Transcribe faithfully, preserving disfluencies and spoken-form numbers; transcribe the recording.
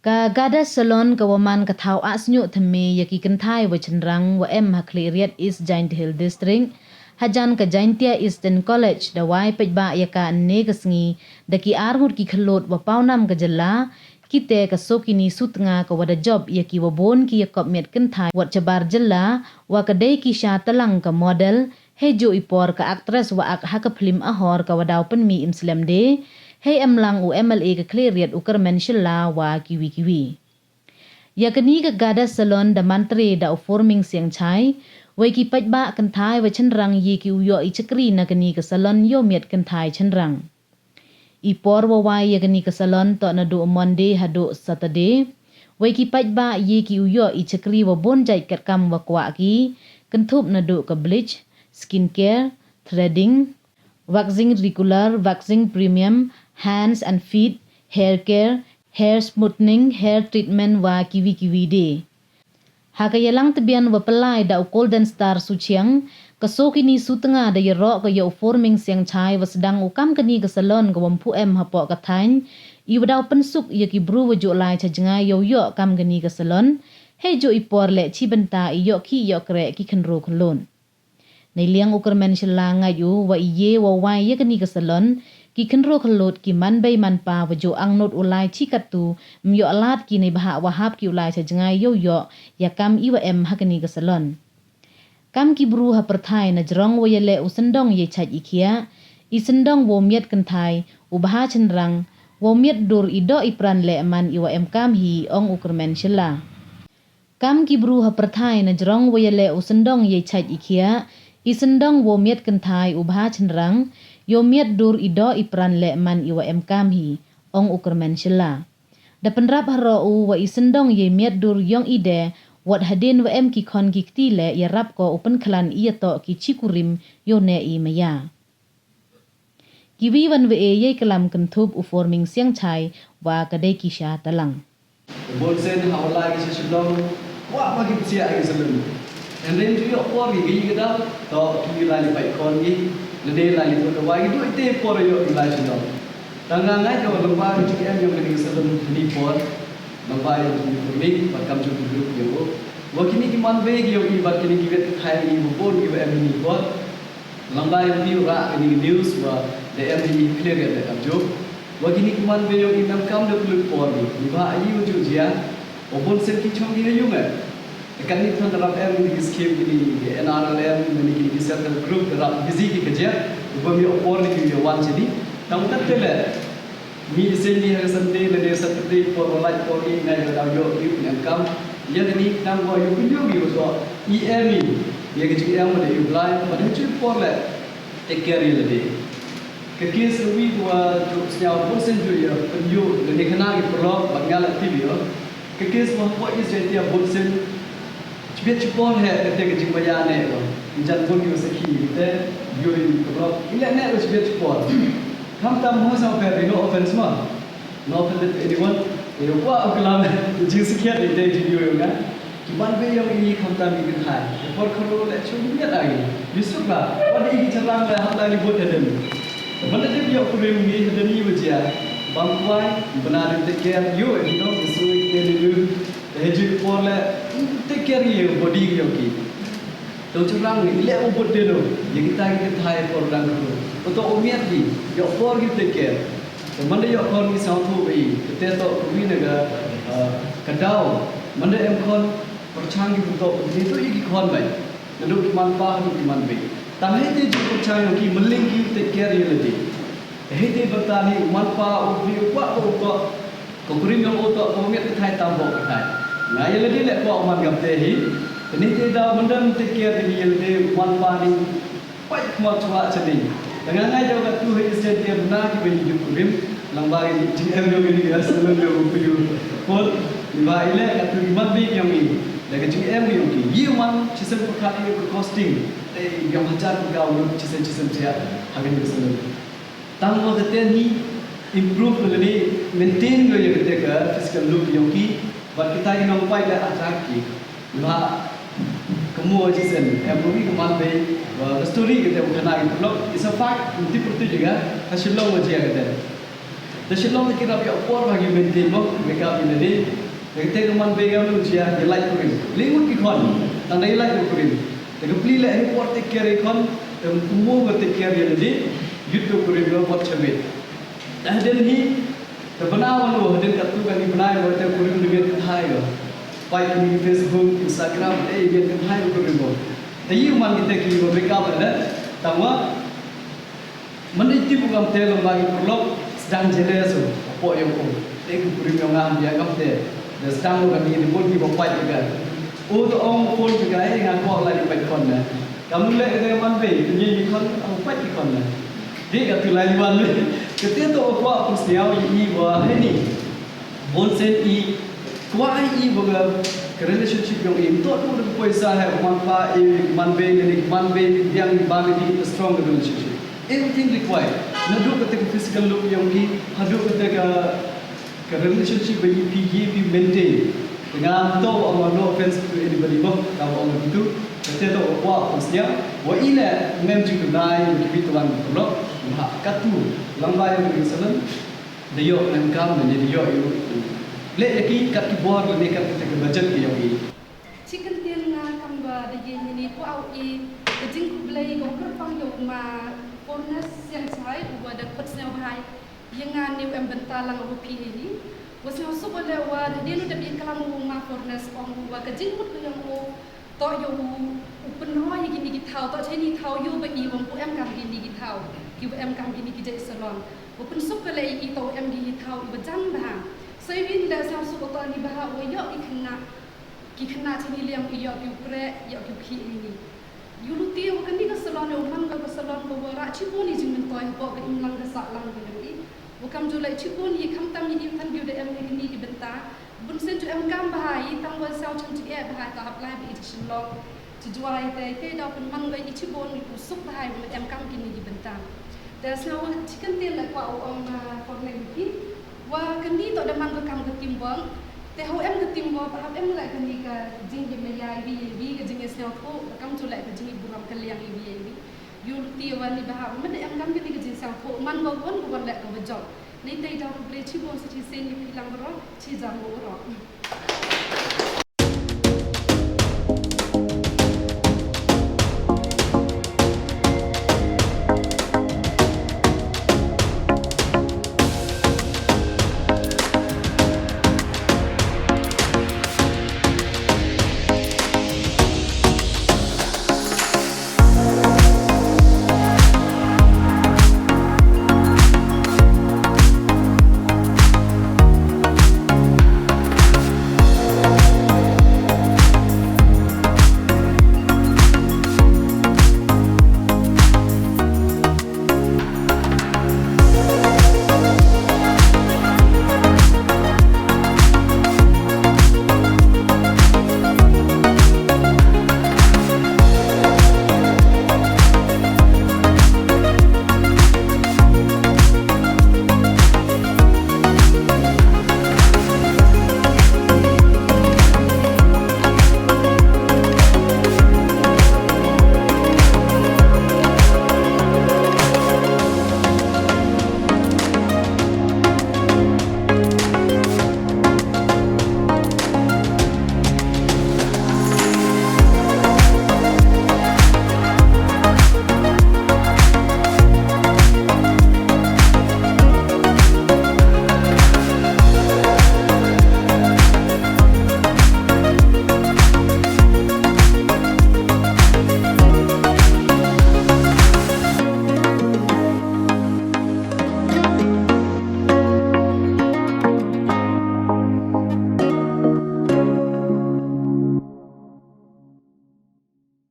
Ka Goddess Salon ka wa man ka thaw ahsñiuh thymme ya ki kynthai wa chynrang wa em ha Khliehriat, East Jaintia Hills District, hajan ka Jaintia Eastern College, da wai paidbah ya ka ynne ka sngi da ki ar ngut ki khyllood wa pawnam ka jylla, ki te ka Sokini Sutnga ka wa da jop ya ki wa boon ki yakop miat kynthai wat chabar jylla, wa ka Deikisha Talang ka model, heijooh i por ka actress wa ak ha ka phlim Ahor ka wa daw pynmih im slem de, hei emlang u M L A ka Khliehriat u Kyrmen Shylla wa kiwi kiwi. Ya kani ka Goddess Salon da mantre da u Forming Siangchai, wei ki paidbah kynthai wa chynrang ye ki u yoh i chakri na kani ka salon yow miat kynthai chynrang. I por wa wai ya kani ka salon toh nadooh Monday hadooh Saturday, wei ki paidbah ye ki u yoh i chakri wa boon jait katkam wa kwah ki, kynthup nadooh ka bleach, skin care, threading, waxing regular, waxing premium, hands and feet, hair care, hair smoothing, hair treatment wa kiwi kiwi de. Ha ka yalang tbian wa pynlai da u Golden Star Suchiang, ka Sokini Sutnga da yaroh ka ya u Forming Siangchai wa sdang u kam kani ka salon ka wa ym pu em hapoh ka thaiñ, i wa daw pynsuk ya ki bru wa jooh lai cha jngai yow yoh kam kani ka salon, heijooh i por leh chibynta i yoh khih yoh kreh ki khynroo khyllood. Neiliang u Kyrmen Shylla ngait u wa i ye wa wai ya kani ka salon, ki khynroo khyllood ki manbei manpa wa jooh angnood u lai chi kattu, ym yoh lad ki neibhah wa hap ki u lai cha jngai yow yoh ya kam i wa em ha kani ka salon. Kam ki bru ha pyrthai na jrong wa yaleh u syndong yei chait i khiah, i syndong wow miat kynthai, u bha chynrang, wow miat dur i doh i pran leh man i wa em kam hi, ong u Kyrmen Shylla. Kam ki bru ha pyrthai na jrong wa yaleh u syndong yei chait i khiah, i syndong wow miat kynthai, u bha chynrang, yow miat dur i doh i pran leh man i wa em kam hi, ong u Kyrmen Shylla. Da pynrap haroh u wa i syndong yei miat dur yong i de, wat hadien wa em ki khon ki kti leh yarap ko u pynkhlan i yatoh ki chi kurim yow neh i maya. Kiwi wan wa e yei klam kynthup u Forming Siangchai wa ka Deikisha Talang. Boon sien ha wa lai ki cha Shillong, kwah ma ki psiah ki salon. Hynrei ym yoh por ki, ki ka dang, toh ki lai li pait khon ki, lane lai li pait dawai ki, du ite por yoh ki lai Shillong. Tang nga ngait ka wa lyngba ki jingem yong kani ka salon hani por, lyngba yong ki Forming, bad kam jong ki group yong u. Wa kini ki manbei ki yong i, bad kini ki wet ki thai yong i, wa boon ki wa em hani por. Lyngba yong i u rah kani ka news wa da em hi Khliehriat leh Tarjok. Wa kini ki manbei yong i ym em kam da pynlut por ki. Neibhah i wa jooh jia, wa boon sien ki chong ki ha yung eh. Te katni than da rap em kini ki scheme kini ki N R L M, kini ki self help group, da rap busy ki ka jia. Wa ym yoh por ki yow wan chini. Tang katte leh. Mih i sien ni ha ka Sunday lane Saturday por wa lait por i ngai ka daw yoh ki u pyndonkam. Ya kani tang wa yow pynyoh ki wa toh i em i ya ka jingem wa da yow Blai, wa da jooh por leh take care ya lade. Ka case wa wi wa jooh sñiaw boon sien jooh ya pynyoh lane khana ki paralok bad nga leh tip yow. Ka case wa hapoh East Jaintia boon sien. Chibiat chipor hi kate ka jingmaya ne ko. Jan boon ki wa sakhi kate, yoh i ka paralok. I leh ne ko chibiat chipor. Khamtam mo sa pher, no offense ma. No offense to anyone. Te yow kwah u klam, jingsakhiat i te jingyoh yong nga. Ki manbei yong i khamtam i kynthai. Te por kharoo leh chooh miat a i. Yusuf la, wa da i ki chynrang leh hap lai li vote hadien. Te man da dep yoh kurim ngi hadien i wa jia. Bam kwai, bna da take care, yoh i dong, i sui, te ni lu. Te hei jooh i por leh, take care i body ki yong ki. Te u chynrang i leh u bud de no, ya kita ki kynthai por dang kharoo. Wa toh u miat ki, yoh por ki take care. Te man da yoh por ki sñiawthooh i, kate toh kawi na ka, ah, ka daw. Man da em khon, pyrchang ki wa toh, ni toh i ki khon bai. Nadooh ki manpa, nadooh ki manbei. Tang hei te jooh pyrchang yong ki, mylliñ ki take care ya lade. Hei te bynta ni u manpa u bri u kwah ko u toh, ka kurim yong u toh, ka miat ka thai tam bok ka thai. Nga ya lade leh kwah u man kamte hi. Te ni te daw man da take care ni ya lade u manpa ni. Pait khmat chwa chani. Te nga ngai daw katu hei isen te bna ki ba ni jooh kurim. Lang ba ni jingem yong ni ya salon yong u pyu. Por, ni ba i leh katu i manbei yong i. Da ka jingem yong ki. Yi man, chisem pyrkhat i ka costing. Te yong hajar ka u chisem chisem sia. Ha ka ni salon. Tang wa kate ni improve ko lane maintain ko ya kate ka physical look yong ki, bad kita ki nongpait da attract ki. Ba ka mo jisen, em ko ki ka manbei, wa ka story kate wa khana ki paralok, is a fact, ym tip pyrtuit jingga, ha Shillong wa jia kate. Te Shillong te ki rap ya por bha ki maintain mo, makeup i na di. Te te ka man bei kam lu jia, ya lai kurim. Li ngut ki khon, tang da ya lai kurim. Te ka pli le he por take care i khon, te kumo ka take care ya na di. Yut ka kurim lo bot chabit. Te hadien hi, te bana wan lo, hadien katu ka ni bana wa te kurim ni ka thai lo. Pai ki ni Facebook, Instagram, eh, ni ka thai lo kurim lo. Te yi man ki te ki wa makeup le, tang wa, man i tip u kam te lo ba ki paralok, sdang jele so, po yong o. Te ki kurim yong nga, ya kam te. Da sdang lo ka ni, ni bun ki ba pai ka. O to ong phone ka, eh, nga ko la ni pai khon na. Kam le ka man bei, ni ni khon, ong pai ki khon na. Di ka tu lai wan le. Ka te to ko pun sniaw i wa he ni. Bun sen i, kwah i wa ka, ka relationship yong i. To tu da poisa he, man pa i, man bei, ni man bei, yang ba ni di strong relationship. Everything required. Nadu ka te ka physical look yong ki, hadu ka te ka, ka relationship ba i pi, i pi maintain. Nga to, no offense to anybody, bo, ka bo tu. Ka te to wa pun sniaw, wa i le, ngem jing tu dai, ki bi tuan tu lo, ha, katu, lang bai, ni salam. Da yoh em kam ne, da yoh yu. Le ya ki kat ki bor ne, kat ki te ka budget ki yong i. Chi kyntien nga kam wa da ye ni ni, kwah u i ka jingkhublei ko kyrpang yow ma Furness Siangshai, u wa da khot sniaw bha ya nga ni u em bynta lang u phi hi. Wa sniaw suk u le wa da dei nu da bi klam u ma Furness, ong u wa ka jingmut ka yong u. To yow u, u pynroi ya kini ki thaw, to chini thaw yow ba i wa pu em kam kini ki thaw, ki wa em kam kini ki jait salon. Wa pynsuk ka le i to em kini thaw i wa jan bha. Sa i win le sa suk u to ni bha wa yoh ki khynnah, ki khynnah chini liang i yoh ki u kreh, yoh ki u khih ni. Yow luti wa kani ka salon yow man ka salon ka wa rah chibun i jingmyntoi hapoh ka imlang ka sahlang ka yong i. Wa kam ju lai chibun i, khamtam i, i than ki u da em ni kini ki bynta. Bun sen ju em kam bha i, tang wa saw chan ju e bha, to hap lai ba i chi Shillong, chi Jowai te, te da pynman wa i chibun i u suk bha i, wa em kam kini ki bynta. Te sniaw wa chi kyntien le kwah u ong ma Furness hi. Wa kani to da man ka kam ka teamwork. Te ho em ka teamwork, hap em le kani ka jingya maya i wi i wi, ka jingya sniawthuh, kam ju le ka jingya burom ka liang i wi i wi. Yow luti wa ni bha, man da em kam kini ka jingsngewthuh, man ko wan ko wan le ka wa jop. Ni te da khublei chibun sa chisien ya phi lang baroh, chi jam mo baroh.